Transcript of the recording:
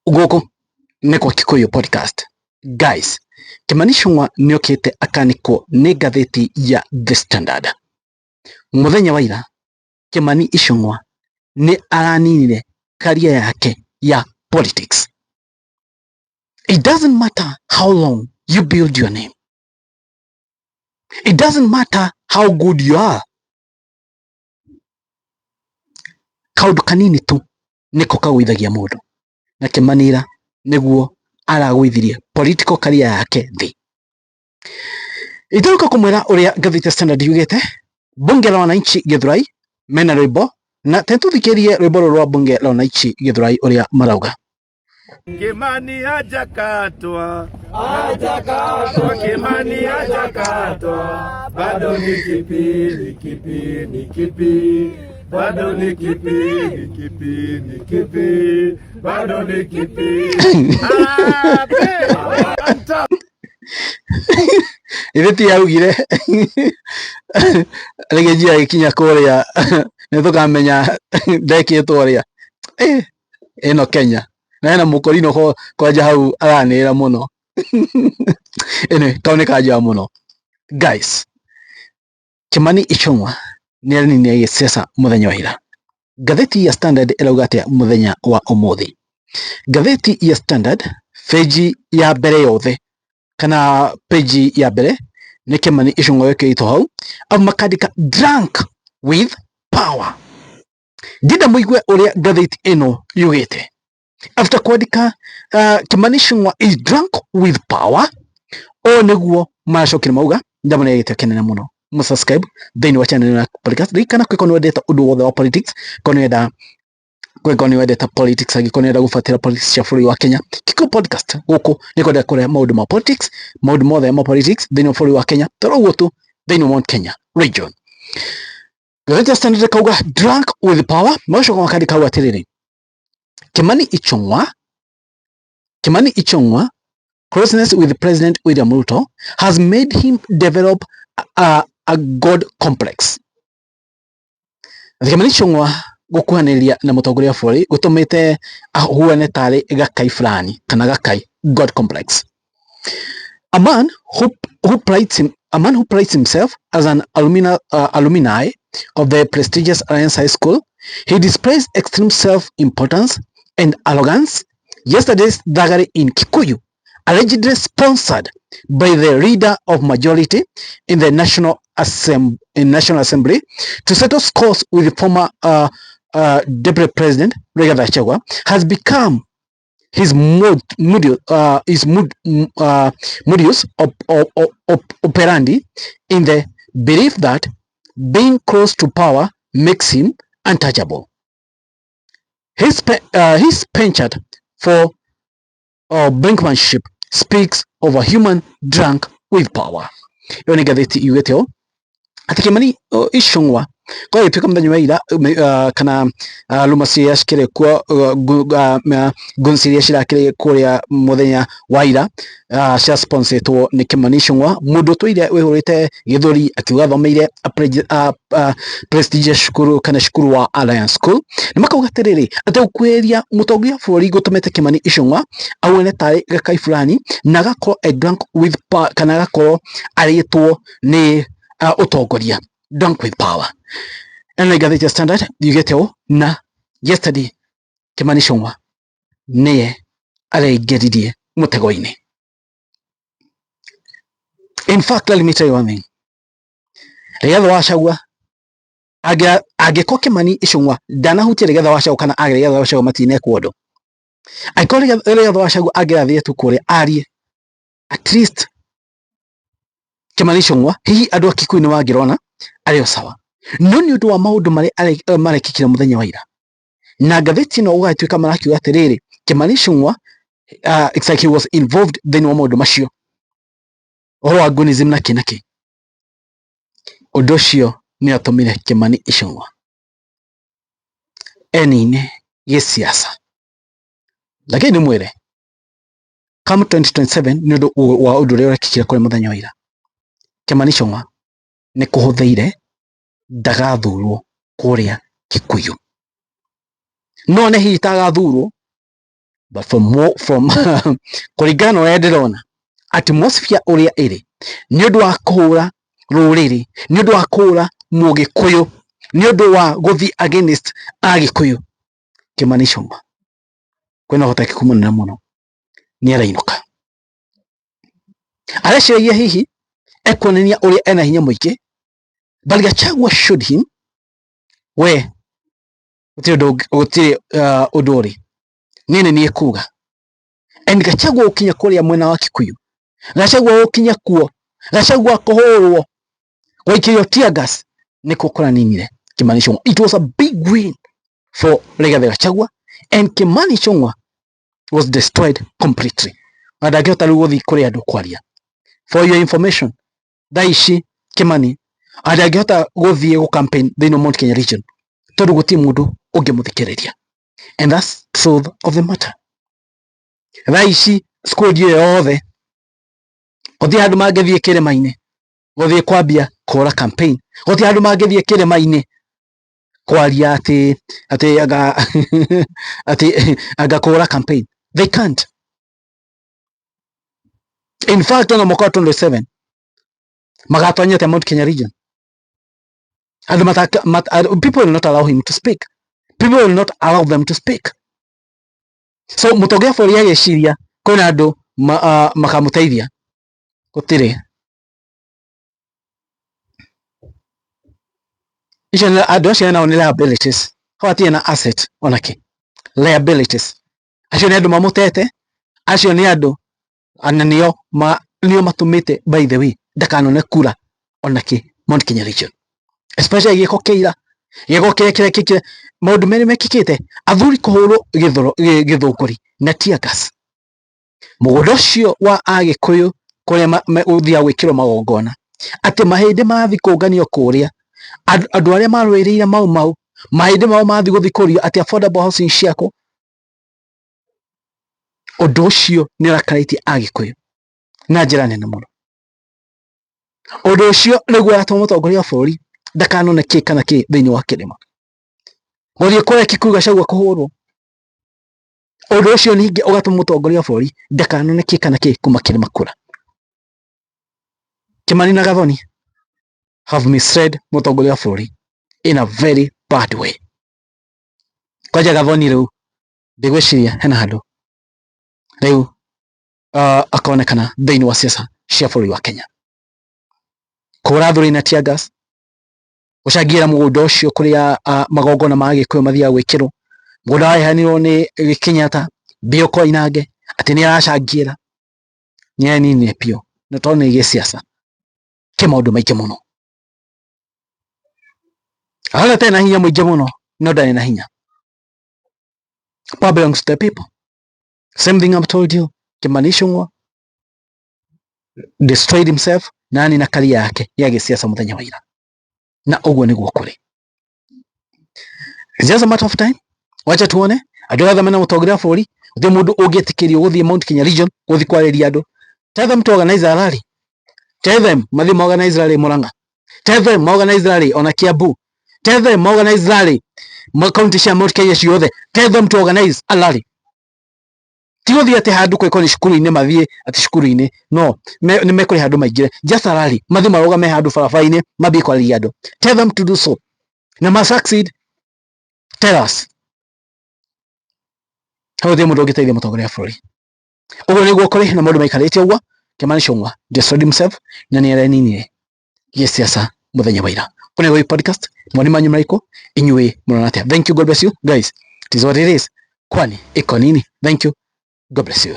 Gũkũ nĩ kwa Kikuyu Podcast. Guys, Kimani Ichung'wa nĩokĩte akanĩkwo nĩ ngathĩti ya The Standard. Mũthenya wa ira Kimani Ichung'wa nĩ araninire career yake ya politics. It doesn't matter how long you build your name. It doesn't matter how good you are. Kaũndũ kanini tu nĩko kagũithagia mũndũ. Na Kimani ira nĩguo aragũithirie political career yake thĩ. Itũrũka kũmwĩra ũrĩa ngathĩti ya Standard yugĩte, Bunge la Wananchi Githurai mena rwĩmbo na tetũthikĩrie rwĩmbo rũrũ rwa Bunge la Wananchi Githurai ũrĩa marauga. Kimani hajakatwa, hajakatwa, Kimani hajakatwa, bado ni kipi, ni kipi, ni kipi, bado ni kipi, ni kipi, ni kipi, bado ni kipi. Harambee! Ithe ti augire rĩgĩnjia agĩkinya kũrĩa nĩ tũkamenya ndekĩtwo ũrĩa ĩno Kenya na hena mũkorino kwanja hau aranĩrĩra mũno. Anyway, kau nĩ kanjoya mũno. Guys, Kimani Ichung'wa nĩ araninire gĩsiasa mũthenya wa ira. Ngathĩti ya Standard ĩrauga atĩa mũthenya wa ũmũthĩ? Ngathĩti ya Standard page ya mbere yothe kana page ya mbere nĩ Kimani Ichung'wa wĩkĩrĩtwo hau, au makandĩka drunk with power. Ndĩrenda mũigue ũrĩa ngathĩti ĩno yugĩte. After kwandĩka Kimani Ichung'wa is drunk with power, ũũ nĩguo maracokire mauga. Ndamũne gĩtĩo kĩnene mũno mũsubscribe thĩinĩ wa channel ya podcast. Ririkana kwĩko nĩ wendete ũndũ wothe wa politics, ko nĩ wenda kwĩko nĩ wendete politics, angĩkorwo nĩ wenda gũbuatĩra politics cia bũrũri wa Kenya, Kikuyu Podcast gũkũ nĩ kwenda kũrehe maũndũ ma politics, maũndũ mothe ma politics thĩinĩ wa bũrũri wa Kenya, toro ũguo tu thĩinĩ wa Mount Kenya region. Ngathĩti ya Standard kauga drunk with power, magacoka makandĩka hau atĩrĩrĩ, Kimani Ichung'wa, Kimani Ichung'wa closeness with President William Ruto has made him develop a god complex. Kimani Ichung'wa gũkuhanĩrĩria na mũtongoria wa bũrũri gũtũmĩte ahuane tarĩ gakai fulani kana gakai god complex. A man who prides him, a man who prides himself as an alumni of the prestigious Alliance High School, he displays extreme self-importance and arrogance. Yesterday's thuggery in Kikuyu, allegedly sponsored by the leader of majority in the National Assembly to settle scores with the former Deputy President Rigathi Gachagua, has become his modus operandi in the belief that being close to power makes him untouchable. His penchant for brinkmanship speaks of a human drunk with power. Ĩyo nĩ ngathĩti yugĩte ũũ atĩ Kimani Ichung'wa kwa gĩtuĩka mũthenya wa ira kana rumors iria cikĩrĩ kuo, guns iria cirakĩrĩ kũrĩa mũthenya wa ira cia sponsoretwo nĩ Kimani Ichung'wa, mũndũ ũtũire wĩhũrĩte gĩthũri akiuga athomeire prestigious cukuru kana cukuru wa Alliance School, na makauga atĩrĩrĩ atĩ gũkuhĩrĩria mũtongoria wa bũrũri gũtũmĩte Kimani Ichung'wa auone tarĩ gakai fulani na agakorwo a drunk with power, kana agakorwo arĩtwo nĩ ũtongoria, drunk with power. Ĩno nĩ ngathĩti ya Standard yugĩte ũũ, na yesterday Kimani Ichung'wa nĩye areingĩririe mũtego-inĩ. In fact, let me tell you one thing. Rigathi wa Gachagua angĩkorwo Kimani Ichung'wa ndanahutia Rigathi wa Gachagua kana age Rigathi wa Gachagua matinekwo ũndũ, angĩkorwo Rigathi wa Gachagua angĩrathiĩ tu kũrĩa arie, at least Kimani Ichung'wa hihi andũ a Kikuyu nĩ mangĩrona arĩ o sawa, no nĩ ũndũ wa maũndũ marĩa marekĩkire mũthenya wa ira na ngathĩti ĩno gũgatuĩka marakiuga atĩrĩrĩ Kimani Ichung'wa it's like he was involved thĩinĩ wa maũndũ macio, ũhoro wa gunism na kĩ na kĩ. Ũndũ ũcio nĩ atũmire Kimani Ichung'wa enine gĩsiasa. Lakini nĩmwĩre come 2027 nĩ ũndũ wa ũndũ ũrĩa ũrekĩkire kũrĩ mũthenya wa ira, Kimani Ichung'wa nĩ kũhũthĩire ndagathurwo kũrĩa Kikuyu. No nĩ hihi tagathurwo, But from more, from kũringana na ũrĩa ndĩrona atmosphere ũrĩa ĩrĩ nĩ ũndũ wa kũhũra rũrĩrĩ, nĩ ũndũ wa kũhũra mũgĩkũyũ, nĩ ũndũ wa gũthiĩ against agĩkũyũ, Kimani Ichung'wa kwĩna ũhotekeku mũnene mũno nĩ arainũka. Areciragia hihi ekuonania ũrĩa ena hinya mũingĩ, but Gachagua showed him we gũtirĩ ũndũ gũtirĩ ũndũ ũrĩ niĩ nĩ niĩ kuga. And Gachagua gũkinya kũrĩa mwena wa Kikuyu, Gachagua gũkinya kuo, Gachagua kũhũrwo gũikĩrio tear gas nĩkuo kũraninire Kimani Ichung'wa. It was a big win for Rigathi Gachagua and Kimani Ichung'wa was destroyed completely. Na ndangĩhota rĩu gũthiĩ kũrĩ andũ kwaria. For your information, thaa ici Kimani ndangĩhota gũthiĩ gũ campaign thĩinĩ wa Mount Kenya region tondũ gũtirĩ mũndũ ũngĩmũthikĩrĩria. And that's truth of the matter. Thaa ici squad ĩyo yothe gũtirĩ handũ mangĩthiĩ kĩrĩma-inĩ gũthiĩ kwambia kũhũra campaign, gũtirĩ handũ mangĩthiĩ kĩrĩma-inĩ kwaria atĩ atĩ anga atĩ anga kũhũra campaign. They can't. In fact, ona mwaka wa 2027 magatonyete atĩa Mount Kenya region? Andũ people will not allow him to speak. People will not allow them to speak. So mũtongoria wa bũrũri agĩciria kwĩna andũ makamũteithia, gũtirĩ. Icio andũ acio nao nĩ liabilities. Hau hatirĩ na asset ona kĩ. Liabilities. Acio nĩ andũ mamũtete, acio nĩ andũ na nĩo nĩo matũmĩte by the way ndakanone kura ona kĩ Mount Kenya region. Especially gĩko kĩa ira, gĩko kĩrĩa kĩrekĩkire, maũndũ merĩ mekĩkĩte, athuri kũhũrwo gĩthũngũri na tear gas. Mũgũnda ũcio wa Agĩkũyũ kũrĩa ũthiaga gwĩkĩrwo magongona, atĩ mahĩndĩ mathiĩ kũnganio kũrĩa, andũ arĩa marũĩrĩire Mau Mau, mahĩndĩ mao mathiĩ gũthikũrio atĩ affordable housing ciakwo. Ũndũ ũcio nĩ ũrakarĩtie Agĩkũyũ na njĩra nene mũno. Ũndũ ũcio nĩguo ũratũma mũtongoria wa bũrũri ndakanone kĩ kana kĩ thĩinĩ wa kĩrĩma. Gũthiĩ kũrĩa Kikuyu Gachagua kũhũrwo. Ũndũ ũcio ningĩ ũgatũma mũtongoria wa bũrũri ndakanone kĩ kana kĩ kuma kĩrĩma kura. Kimani na Gathoni have misled mũtongoria wa bũrũri in a very bad way. Kwanja Gathoni rĩu ndigwĩciria hena handũ rĩu akonekana thĩinĩ wa siasa cia bũrũri wa Kenya. Kũhũra athuri na tear gas, gũcangĩra mũgũnda ũcio kũrĩa magongona ma Gĩkũyũ mathiaga gwĩkĩrwo, mũgũnda waheanirwo nĩ Kenyatta, Bill Koinange atĩ nĩ aracangĩra, nĩ aninire biũ na tondũ nĩ gĩsiasa kĩ maũndũ maingĩ mũno. Arona atarĩ na hinya mũingĩ mũno, no ndarĩ na hinya. Power belongs to the people. Same thing I've told you. Kimani Ichung'wa destroyed himself na anina career yake ya gĩsiasa mũthenya wa ira. Na ũguo nĩguo kũrĩ. It's just a matter of time. Wacha tuone andũ arĩa mena mũtongoria wa bũrũri, gũtirĩ mũndũ ũngĩtĩkĩrio gũthiĩ Mount Kenya region gũthiĩ kwarĩria andũ. Tell them to organize a rally. Tell them mathiĩ ma organize rally Murang'a. Tell them ma organize rally ona Kiambu. Tell them ma organize rally ma county cia Mount Kenya ciothe. Tell them to organize a rally. Ti gũthiĩ atĩ handũ kwĩkwo nĩ cukuru-inĩ mathiĩ atĩ cukuru-inĩ no nĩ mekũrĩ handũ maingĩre. Just a rally. Mathiĩ marũgame handũ barabara-inĩ mambie kwarĩria andũ. Tell them to do so. Na ma succeed, tell us. Hau gũtirĩ mũndũ ũngĩteithia mũtongoria wa bũrũri. Ũguo nĩguo kũrĩ na maũndũ maikarĩte ũguo. Kimani Ichung'wa destroyed himself na nĩ areninire gĩsiasa mũthenya wa ira. Kũrĩ Goi podcast, mawoni manyu marĩkũ? Inyuĩ mũrona atĩa? Thank you, God bless you guys. It is what it is. Kwani iko nini? Thank you, God bless you.